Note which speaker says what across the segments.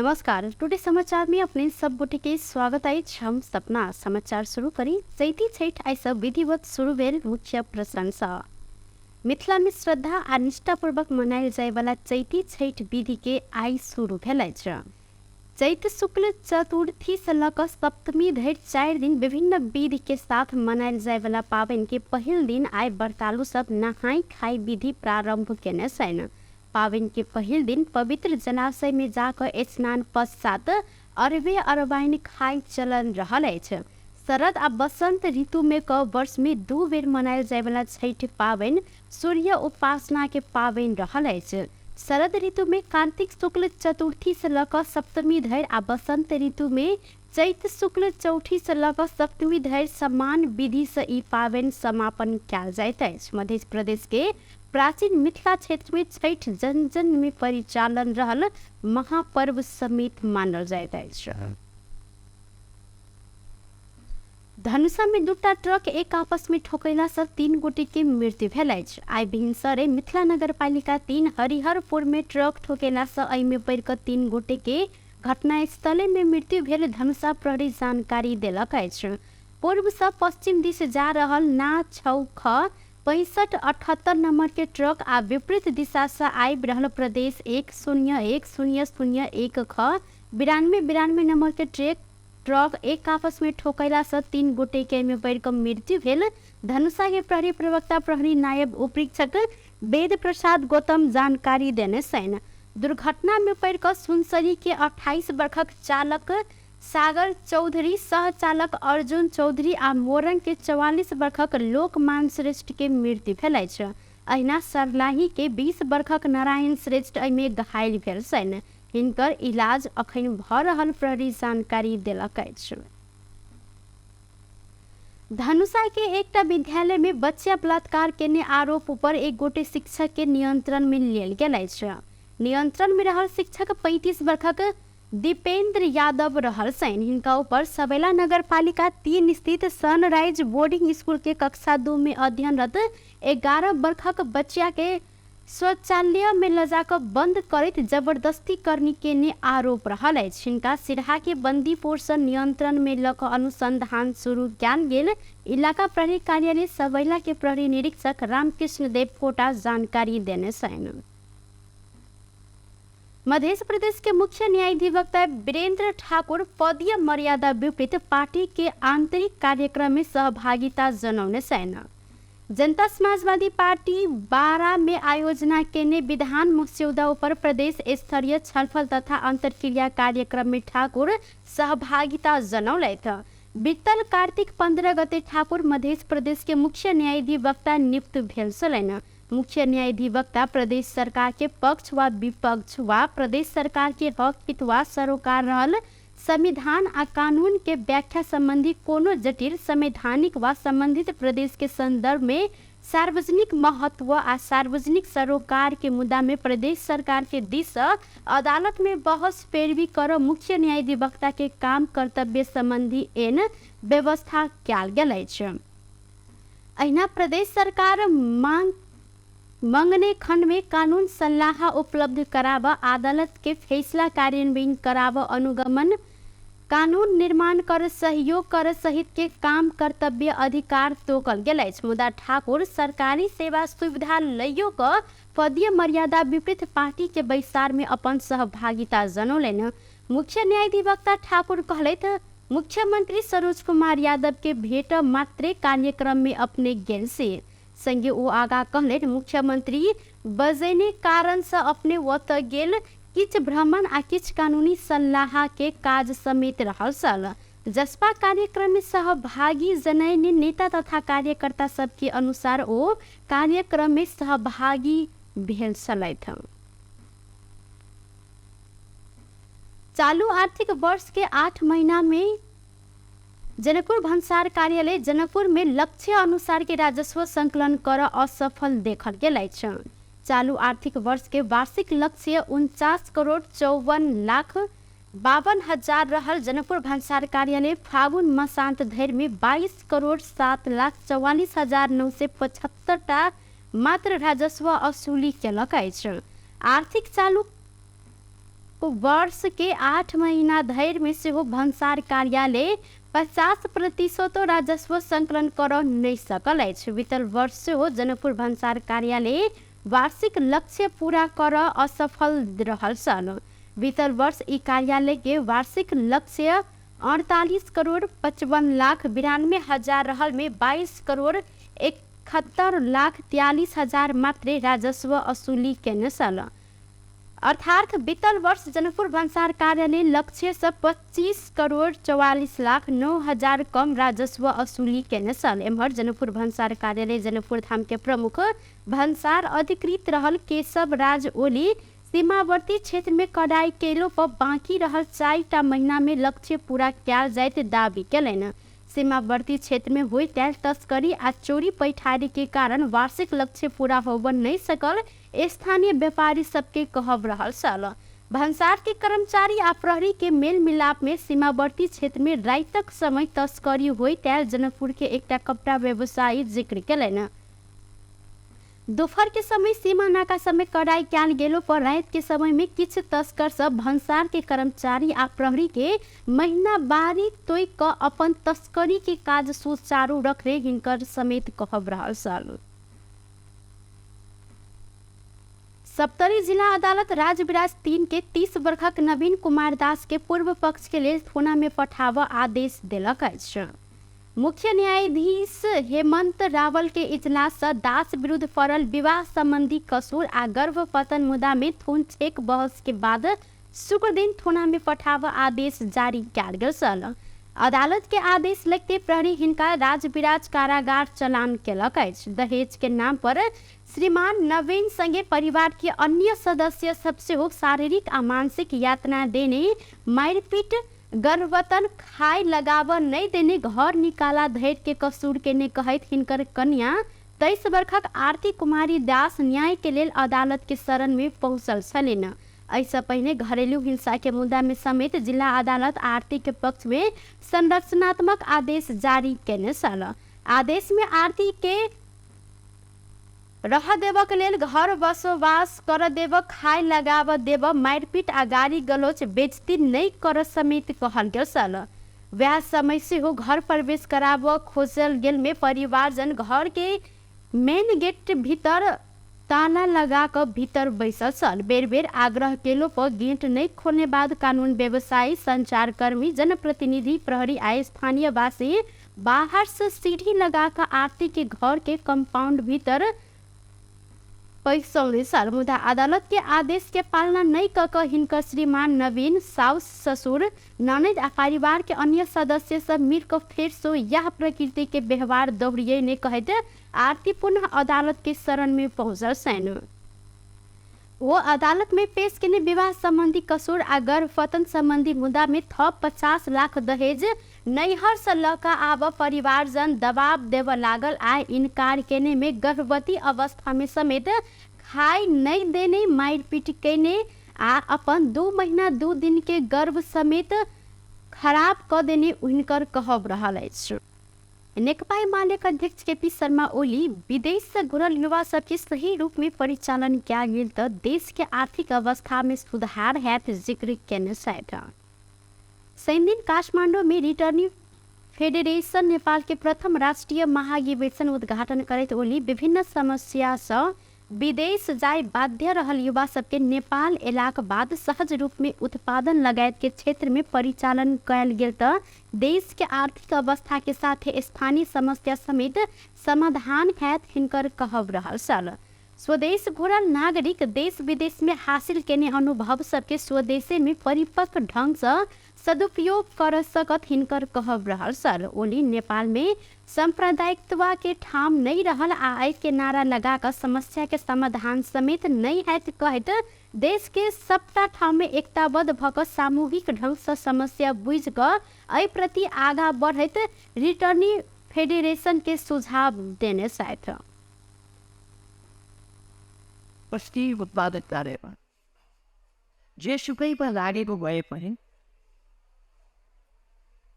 Speaker 1: नमस्कार, टुडे समाचार में अपने सब गोटे के स्वागत अछि। हम सपना समाचार शुरू करी। चैती छठि आइ सँ विधिवत शुरू भेल। मुख्य प्रशंसा मिथिला में श्रद्धा आ निष्ठापूर्वक मनायल जायवला चैती छठि विधि के आइ शुरू भेल अछि। चैत शुक्ल चतुर्थी से लऽ कऽ सप्तमी धरि 4 दिन विभिन्न विधि के साथ मनायल जायवला पाबनि के पहिल दिन आइ व्रतालु सब नहाय खाय विधि प्रारंभ केने छनि। पाबनि के पहिल दिन पवित्र जलाशय में जा कऽ स्नान पश्चात अरबे अरबाइन खाय चलन रहल अछि। शरद आ बसंत ऋतु में क वर्ष में 2 बेर मनायल जायवला छठि पाबनि सूर्य उपासना के पाबनि रहल अछि। शरद ऋतु में कार्तिक शुक्ल चतुर्थी से लऽ कऽ सप्तमी धरि आ बसंत ऋतु में चैत शुक्ल चौठी से लऽ कऽ सप्तमी धरि समान विधि से ई पाबनि समापन कयल जाइत अछि। मध्य प्रदेश के प्राचीन मिथिला क्षेत्र में छठि जन जन में परिचालन रहल महापर्व समेत मानल जाइत अछि। धनुषा में 2टा ट्रक एक आपस में ठोकैला से 3 गोटे के मृत्यु भेल अछि। आइ भिनसरे मिथिला नगरपालिका 3 हरिहरपुर में ट्रक ठोकेला से एहि में पड़ि कऽ 3 गोटे के घटनास्थले में मृत्यु भेल धनुषा प्रहरी जानकारी देलक अछि। पूर्व से पश्चिम दिस जा रहल ना 6 ख 6578 नंबर के ट्रक आ विपरीत दिशा से आबि रहल प्रदेश 1 0 1 0 0 1 ख 9292 नंबर के ट्रक एक आपस में ठोकैला से 3 गोटे के में पड़ि कऽ मृत्यु भेल। धनुषा के प्रहरी प्रवक्ता प्रहरी नायब उपरीक्षक वेद प्रसाद गौतम जानकारी देने छनि। दुर्घटना में पड़ि कऽ सुनसरी के 28 वर्षक चालक सागर चौधरी, सह चालक अर्जुन चौधरी आ मोरंग के 44 वर्षक लोकमान श्रेष्ठ के मृत्यु भेल अछि। अहिना सरलाही के 20 वर्षक नारायण श्रेष्ठ एहिमे घायल भेल छनि। हिनकर इलाज अखन भऽ रहल प्रहरी जानकारी देलक अछि। धनुषा के एकटा विद्यालय में बच्चा बलात्कार केने आरोप पर एक गोटे शिक्षक के नियंत्रण में लेल गेल अछि। नियंत्रण में रहल शिक्षक 35 वर्षक दीपेंद्र यादव रहल छनि। हिनका ऊपर सबैला नगरपालिका 3 स्थित सनराइज बोर्डिंग स्कूल के कक्षा 2 में अध्ययनरत 11 वर्षक बच्चा के शौचालय में ल जाकऽ बंद करैत जबरदस्ती करनी केने आरोप रहल अछि। हिनका सिरहा के बंदीपुर से नियंत्रण में लऽ कऽ अनुसंधान शुरू कयल गेल इलाका प्रहरी कार्यालय सबैला के प्रहरी निरीक्षक रामकृष्ण देवकोटा जानकारी देने छनि। मध्य प्रदेश के मुख्य न्यायाधिवक्ता वीरेंद्र ठाकुर पदीय मर्यादा विपरीत पार्टी के आंतरिक कार्यक्रम में सहभागिता जनौने छनि। जनता समाजवादी पार्टी 12 में आयोजना केने विधान मस्यौदा ऊपर प्रदेश स्तरीय छलफल तथा अंतर्क्रिया कार्यक्रम में ठाकुर सहभागिता जनौलथि। बीतल कार्तिक 15 गते ठाकुर मध्य प्रदेश के मुख्य न्यायाधिवक्ता नियुक्त भेल छलनि। मुख्य न्यायाधिवक्ता प्रदेश सरकार के पक्ष वा विपक्ष वा प्रदेश सरकार के हक हित वा सरोकार रहल संविधान आ कानून के व्याख्या संबंधी कोनो जटिल संवैधानिक वा संबंधित प्रदेश के संदर्भ में सार्वजनिक महत्व आ सार्वजनिक सरोकार के मुद्दा में प्रदेश सरकार के दिस अदालत में बहस पैरवी कर मुख्य न्यायाधिवक्ता के काम कर्तव्य संबंधी एन व्यवस्था कयल गेल अछि। अहिना प्रदेश सरकार मांग मंगने खंड में कानून सलाह उपलब्ध कराब, अदालत के फैसला कार्यान्वयन कराब, अनुगमन कानून निर्माण कर सहयोग कर सहित के काम कर्तव्य अधिकार तोकल गेल अछि। मुदा ठाकुर सरकारी सेवा सुविधा लैयो क पदीय मर्यादा विपरीत पार्टी के बैसार में अपन सहभागिता जनौलनि। मुख्य न्यायाधिवक्ता ठाकुर कहलथि, मुख्यमंत्री सरोज कुमार यादव के भेंट मात्रे कार्यक्रम में अपने गेल से। संगे ओ आगा कहलनि, मुख्यमंत्री बजैने कारण से अपने ओतऽ गेल किछु भ्रमण आ किछु कानूनी सलाह के काज समेत रहल छल। जसपा कार्यक्रम में सहभागी जनैने नेता तथा कार्यकर्ता सबके अनुसार ओ कार्यक्रम में सहभागी भेल छलथि। चालू आर्थिक वर्ष के 8 महीना में जनकपुर भन्सार कार्यालय जनकपुर में लक्ष्य अनुसार के राजस्व संकलन कर असफल देखल गेल अछि। चालू आर्थिक वर्ष के वार्षिक लक्ष्य 49 करोड़ 54 लाख 52 हजार रहल जनकपुर भन्सार कार्यालय फागुन मसांत धरि में 22 करोड़ 7 लाख 44 हजार 975 टा मात्र राजस्व असुली केलक अछि। आर्थिक चालू वर्ष के 8 महीना धरि में सेहो भन्सार कार्यालय 50% राजस्व संकलन कर नहि सकल अछि। बीतल वर्ष सेहो जनकपुर भन्सार कार्यालय वार्षिक लक्ष्य पूरा कर असफल रहल छल। बीतल वर्ष ई कार्यालय के वार्षिक लक्ष्य 48 करोड़ 55 लाख 92 हजार रहल में 22 करोड़ 71 लाख 43 हजार मात्रे राजस्व असुली केने छल। अर्थात बीतल वर्ष जनकपुर भन्सार कार्यालय लक्ष्य से 25 करोड़ 44 लाख 9 हजार कम राजस्व असुली केने छल। एम्हर जनकपुर भन्सार कार्यालय जनकपुर धाम के प्रमुख भन्सार अधिकृत रहल केशव राज ओली सीमावर्ती क्षेत्र में कडाई केलो पर बाँकी रहल 4 महीना में लक्ष्य पूरा कयल जाइत दावी केलनि। सीमावर्ती क्षेत्र में होइत आयल तस्करी आ चोरी पैठारी के कारण वार्षिक लक्ष्य पूरा होब नहीं सकल स्थानीय व्यापारी सबके कहब रहल छल। भन्सार के कर्मचारी आ प्रहरी के मेल मिलाप में सीमावर्ती क्षेत्र में रातिक समय तस्करी होइत आयल जनकपुर के एकटा कपड़ा व्यवसायी जिक्र केलनि। दोपहर के समय सीमा नाका समय कड़ाई कयल गेलो पर रात के समय में किछु तस्कर सब भन्सार के कर्मचारी आ प्रहरी के महीना बारी तोड़ क अपन तस्करी के काज सुचारू रखने हिनकर समेत कहब रहल छल। सप्तरी जिला अदालत राजविराज 3 के 30 वर्षक नवीन कुमार दास के पूर्व पक्ष के लेल थाना में पठाब आदेश देलक अछि। मुख्य न्यायाधीश हेमंत रावल के इजलास से दास विरुद्ध पड़ल विवाह संबंधी कसूर आ गर्भपतन मुद्दा में थोन छेक बहस के बाद शुक्र दिन थाना में पठाब आदेश जारी कयल गेल छल। अदालत के आदेश लगते प्रहरी हिनका राजविराज कारागार चलान केलक अछि। दहेज के नाम पर श्रीमान नवीन संगे परिवार के अन्य सदस्य सब सेहो शारीरिक आ मानसिक यातना देने, मारपीट, गर्भवतन खाए लगाव नहीं देने, घर निकाला धैर्य के कसूर के ने कहैत हिनकर कन्या 23 वर्षक आरती कुमारी दास न्याय के लेल अदालत के शरण में पहुँचल छलनि। एहिसँ पहिने घरेलू हिंसा के मुद्दा में समेत जिला अदालत आरती के पक्ष में संरक्षणात्मक आदेश जारी केने छल। आदेश में आरती के रह देवक लेल घर बसोबास कर देव, खाए लगाव देव, मारपीट आ गाली गलौज बेइज्जती नहीं कर समेत कहल गेल छल। वएह समय सेहो घर प्रवेश कराब खोजल गेल में परिवारजन घर के मेन गेट भीतर ताला लगा क भीतर बैसल छल। बेर बेर आग्रह केलो पर गेट नहीं खोलने बाद कानून व्यवसायी, संचारकर्मी, जनप्रतिनिधि, प्रहरी आ स्थानीयवासी बाहर से सीढ़ी लगा क आरती के घर के कंपाउंड भीतर पैसौने छल। मुदा अदालत के आदेश के पालना नहीं क क हिनकर श्रीमान नवीन, साउस, ससुर, ननद आ परिवार के अन्य सदस्य सब मिल क फेर सो यह प्रकृति के व्यवहार दोहरिए ने कहैत आरती पुनः अदालत के शरण में पहुँचल छनि। वो अदालत में पेश केने विवाह संबंधी कसूर आ गर्भपतन संबंधी मुद्दा में थप 50 लाख दहेज नैहर से ल क आब परिवारजन दबाव देव लागल आ इनकार केने में गर्भवती अवस्था में समेत खाए नहीं देने, मारपीट केने आ अपन 2 महीना 2 दिन के गर्भ समेत खराब क देने हुनकर कहब रहल अछि। नेकपा एमाले अध्यक्ष केपी शर्मा ओली विदेश से घुरल युवा सबके सही रूप में परिचालन कयल गेल त देश के आर्थिक अवस्था में सुधार हैत जिक्र केने छथि। शनिदिन काठमाडौँ में रिटर्नी फेडरेशन नेपाल के प्रथम राष्ट्रिय महाधिवेशन उद्घाटन करैत ओली विभिन्न समस्या से विदेश जाय बाध्य रहल युवा सबके नेपाल एलाक बाद सहज रूप में उत्पादन लगायत के क्षेत्र में परिचालन कयल गेल त देश के आर्थिक अवस्था के साथ स्थानीय समस्या समेत समाधान हैत हिनकर कहब रहल छल। स्वदेश घुरल नागरिक देश विदेश में हासिल केने अनुभव सबके स्वदेशे में परिपक्व ढंग से सदुपयोग कर सकत हिनकर कहब रहल छल। ओली नेपाल में सांप्रदायिकता के ठाम नहीं रहल आ एहि के नारा लगा क समस्या के समाधान समेत नहीं हैत कहैत देश के सबटा ठाम में एकताबद्ध भ क सामूहिक ढंग से समस्या बुझि क एहि प्रति आगा बढ़ैत रिटर्नी फेडरेशन के सुझाव देने छथि।
Speaker 2: उत्पादन कार्यमा जेसुकैमा लागेको भए पनि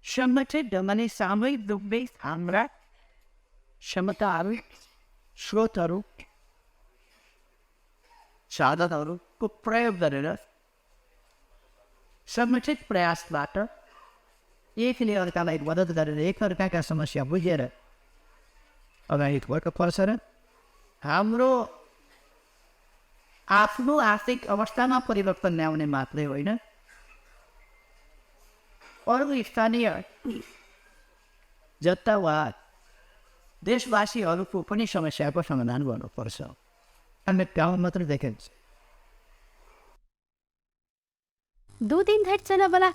Speaker 2: सङ्गठित ढङ्गले सामूहिक रूपले हाम्रा क्षमताहरू, स्रोतहरू, साधनहरूको प्रयोग गरेर सङ्गठित प्रयासबाट एकले अर्कालाई मद्दत गरेर एक अर्काका समस्या बुझेर अगाडि बढ्नुपर्छ र हाम्रो आफ्नो आर्थिक अवस्थामा परिवर्तन ल्याउने मात्रै होइन, अरू स्थानीय जनता वा देशवासीहरूको पनि समस्याको समाधान गर्नुपर्छ। हामी गाउँ मात्रै देखिन्छ।
Speaker 1: 2 दिन धरि चलनेवाला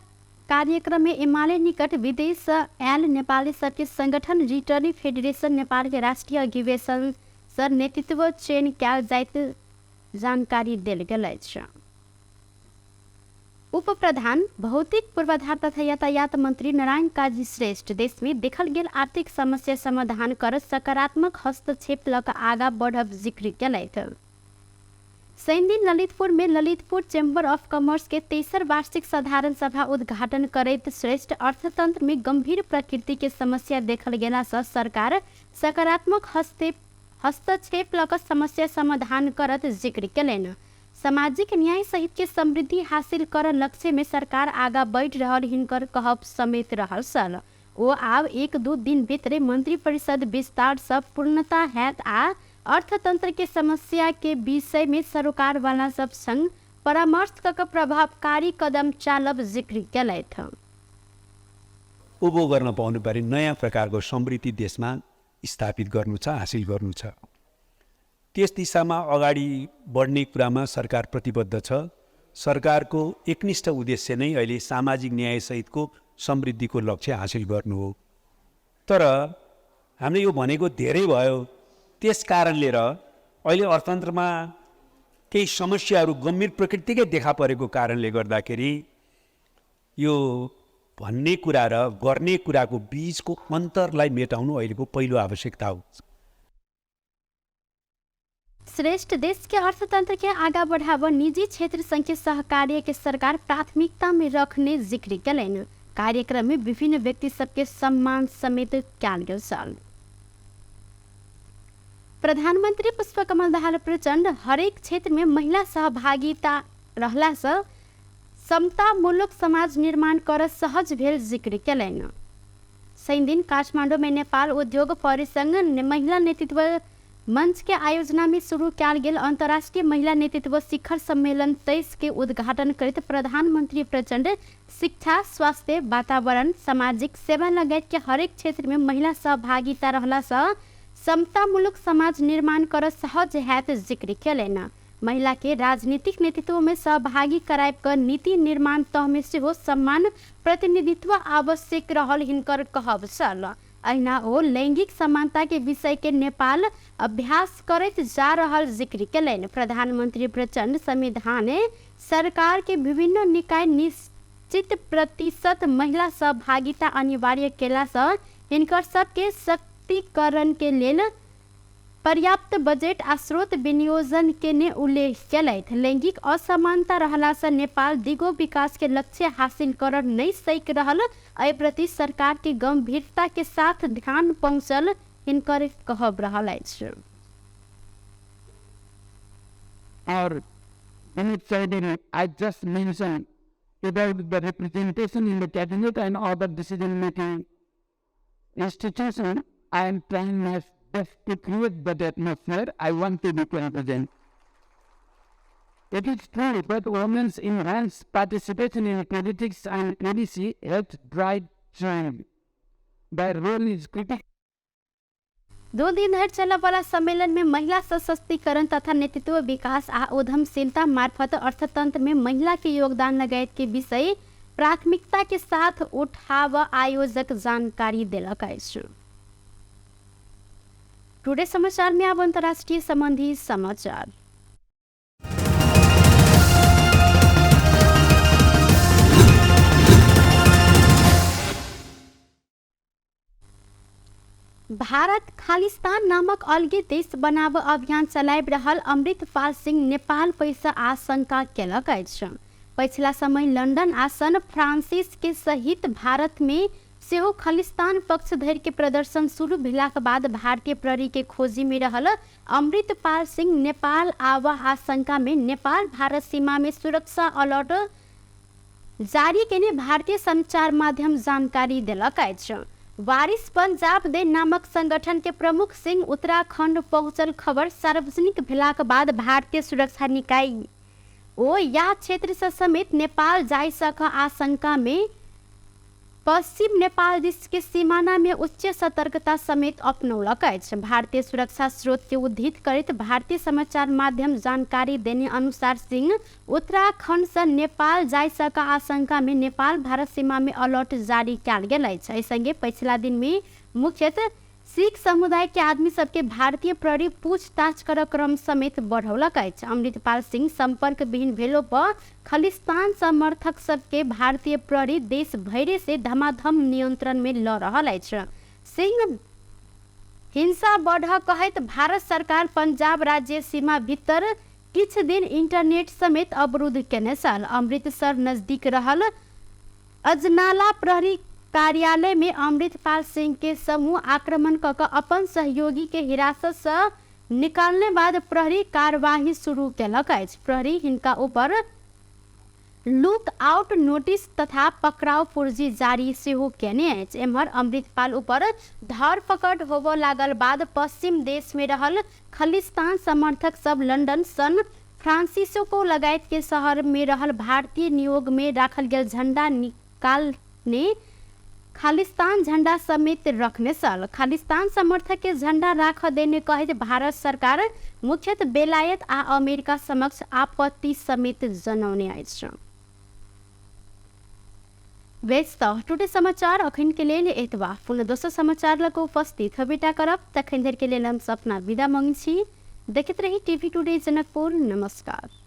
Speaker 1: कार्यक्रम में एमाले निकट विदेश आयल नेपाली सबके संगठन रिटर्नी फेडरेशन नेपाल के राष्ट्रिय अधिवेशन सर नेतृत्व चयन कयल जाइत जानकारी देल गेल अछि। उप प्रधान भौतिक पूर्वाधार तथा यातायात मंत्री नारायण काजी श्रेष्ठ देश में देखल गेल आर्थिक समस्या समाधान कर सकारात्मक हस्तक्षेप लऽ आगा बढ़ब जिक्र केलथि। शनिदिन ललितपुर में ललितपुर चैम्बर ऑफ कॉमर्स के तेसर वार्षिक साधारण सभा उद्घाटन करैत श्रेष्ठ अर्थतंत्र में गंभीर प्रकृति के समस्या देखल गेला सँ सरकार सकारात्मक हस्तक्षेप लऽ समस्या समाधान करत जिक्र केलनि। सामाजिक न्याय सहित के समृद्धि हासिल कर लक्ष्य में सरकार आगा बढ़ रहल हिनकर कहब समेत रहल छल। ओ आब 1-2 दिन भीतरे मंत्री परिषद विस्तार सँ पूर्णता हैत आ अर्थतंत्र के समस्या के विषय में सरोकार वाला सब संग परामर्श क प्रभावकारी कदम चालब जिक्र केलथि।
Speaker 3: उँभो गर्न पाउनु पर्ने नयाँ प्रकारको समृद्धि देशमा स्थापित गर्नु छ, हासिल गर्नु छ। त्यस दिशामा अगाडि बढ्ने कुरामा सरकार प्रतिबद्ध छ। सरकारको एकनिष्ठ उद्देश्य नै अहिले सामाजिक न्यायसहितको समृद्धिको लक्ष्य हासिल गर्नु हो। तर हामीले यो भनेको धेरै भयो, त्यस कारणले र अहिले अर्थतन्त्रमा केही समस्याहरू गम्भीर प्रकृतिकै देखा परेको कारणले गर्दाखेरि यो भन्ने कुरा र गर्ने कुराको बिचको अन्तरलाई मेटाउनु अहिलेको पहिलो आवश्यकता हो।
Speaker 1: श्रेष्ठ देश के अर्थतंत्र के आगा बढ़ाव निजी क्षेत्र संग के सहकार्य के सरकार प्राथमिकता में रखने जिक्र केलनि। कार्यक्रम में विभिन्न व्यक्ति सबके सम्मान समेत कयल गेल छल। प्रधानमंत्री पुष्पकमल दाहाल प्रचण्ड हरेक क्षेत्र में महिला सहभागिता रहला सँ समतामूलक समाज निर्माण कर सहज भेल जिक्र केलनि। शनिदिन काठमाडौँ में नेपाल उद्योग परिसंघ महिला नेतृत्व मंच के आयोजना में शुरू कयल गेल अंतर्राष्ट्रीय महिला नेतृत्व शिखर सम्मेलन 23 के उद्घाटन करैत प्रधानमंत्री प्रचण्ड शिक्षा, स्वास्थ्य, वातावरण, सामाजिक सेवा लगायत के हरेक क्षेत्र में महिला सहभागिता रहला सँ समतामूलक समाज निर्माण कर सहज हैत जिक्र केलनि। महिला के राजनीतिक नेतृत्व में सहभागी कराबि क नीति निर्माण तह में सेहो समान प्रतिनिधित्व आवश्यक रहल हिनकर कहब छल। अहिना ओ लैंगिक समानता के विषय के नेपाल अभ्यास करैत जा रहल जिक्र केलनि। प्रधानमंत्री प्रचण्ड संविधान सरकार के विभिन्न निकाय निश्चित प्रतिशत महिला सहभागिता अनिवार्य केला सँ हिनकर सबके शक्तिकरण के लेल पर्याप्त बजेट आ स्रोत विनियोजन के ने उल्लेख केलथि। लैंगिक असमानता रहला सँ नेपाल दिगो विकास के लक्ष्य हासिल कर नहीं सक रहल, एहि प्रति सरकार के गंभीरता के साथ ध्यान पहुँचल हिनकर कहब रहल अछि।
Speaker 4: और I just mentioned about the representation in the cabinet and other decision-making institution. I am trying my best to create that atmosphere I want to be president. It is true that women's enhanced participation in politics and policy helps drive change. Their role is critical.
Speaker 1: 2 दिन धरि चलय वाला सम्मेलन में महिला सशक्तिकरण तथा नेतृत्व विकास आ उद्यमशीलता मार्फत अर्थतंत्र में महिला के योगदान लगायत के विषय प्राथमिकता के साथ उठाव आयोजक जानकारी देलक अछि। टुडे समाचार में अब अंतर्राष्ट्रीय संबंधी समाचार। भारत खालिस्तान नामक अलगे देश बनाब अभियान चलाबि रहल अमृतपाल सिंह नेपाल पैसा आशंका केलक अछि। पछिला समय लंदन आ सन फ्रांसिस के सहित भारत में सेहो खालिस्तान पक्ष धरि के प्रदर्शन शुरू भेलाक बाद भारतीय प्रहरी के खोजी में रहल अमृतपाल सिंह नेपाल आवा आशंका में नेपाल भारत सीमा में सुरक्षा अलर्ट जारी केने भारतीय संचार माध्यम जानकारी देलक अछि। वारिस पंजाब दे नामक संगठन के प्रमुख सिंह उत्तराखंड पहुंचल खबर सार्वजनिक भेलाक बाद भारतीय सुरक्षा निकाय ओ या क्षेत्र से समेत नेपाल जाय सक आशंका में पश्चिम नेपाल दिस के सीमाना में उच्च सतर्कता समेत अपनौलक अछि। भारतीय सुरक्षा स्रोत के उद्धृत करैत भारतीय समाचार माध्यम जानकारी देने अनुसार सिंह उत्तराखंड से नेपाल जाय सक आशंका में नेपाल भारत सीमा में अलर्ट जारी कयल गेल अछि। एहि संगे पछिला दिन में मुख्यतः सिख समुदाय के आदमी सबके भारतीय प्रहरी पूछताछ कर क्रम समेत बढ़ौलक अछि। अमृतपाल सिंह संपर्क विहीन भेलो पर खालिस्तान समर्थक सबके भारतीय प्रहरी देश भरि से धमाधम नियंत्रण में ल रहल अछि। सिंह हिंसा बढ़ कहैत भारत सरकार पंजाब राज्य सीमा भीतर किछु दिन इंटरनेट समेत अवरुद्ध केने छल। अमृतसर नजदीक रहल अजनाला प्रहरी कार्यालय में अमृतपाल सिंह के समूह आक्रमण क कऽ अपन सहयोगी के हिरासत से निकालने बाद प्रहरी कार्यवाही शुरू केलक अछि। प्रहरी हिनका ऊपर लुक आउट नोटिस तथा पकड़ाव पुर्जी जारी सेहो केने अछि। एम्हर अमृतपाल ऊपर धरपकड़ होबऽ लागल बाद पश्चिम देश में रहल खालिस्तान समर्थक सब लंदन, सन फ्रांसिस्को लगायत के शहर में रहल भारतीय नियोग में राखल गेल झंडा निकालने खालिस्तान झंडा समेत रखने छल। खालिस्तान समर्थक के झंडा राख देने कहैत भारत सरकार मुख्यतः बेलायत आ अमेरिका समक्ष आपत्ति समेत जनौने अछि। बेस त टुटे समाचार अखन के लेल एतबा। पुनः दोसर समाचार लग उपस्थित होबेटा करब, तखन धरि के लेल हम सपना विदा मांगै छी। देखैत रही टीवी टुडे जनकपुर। नमस्कार।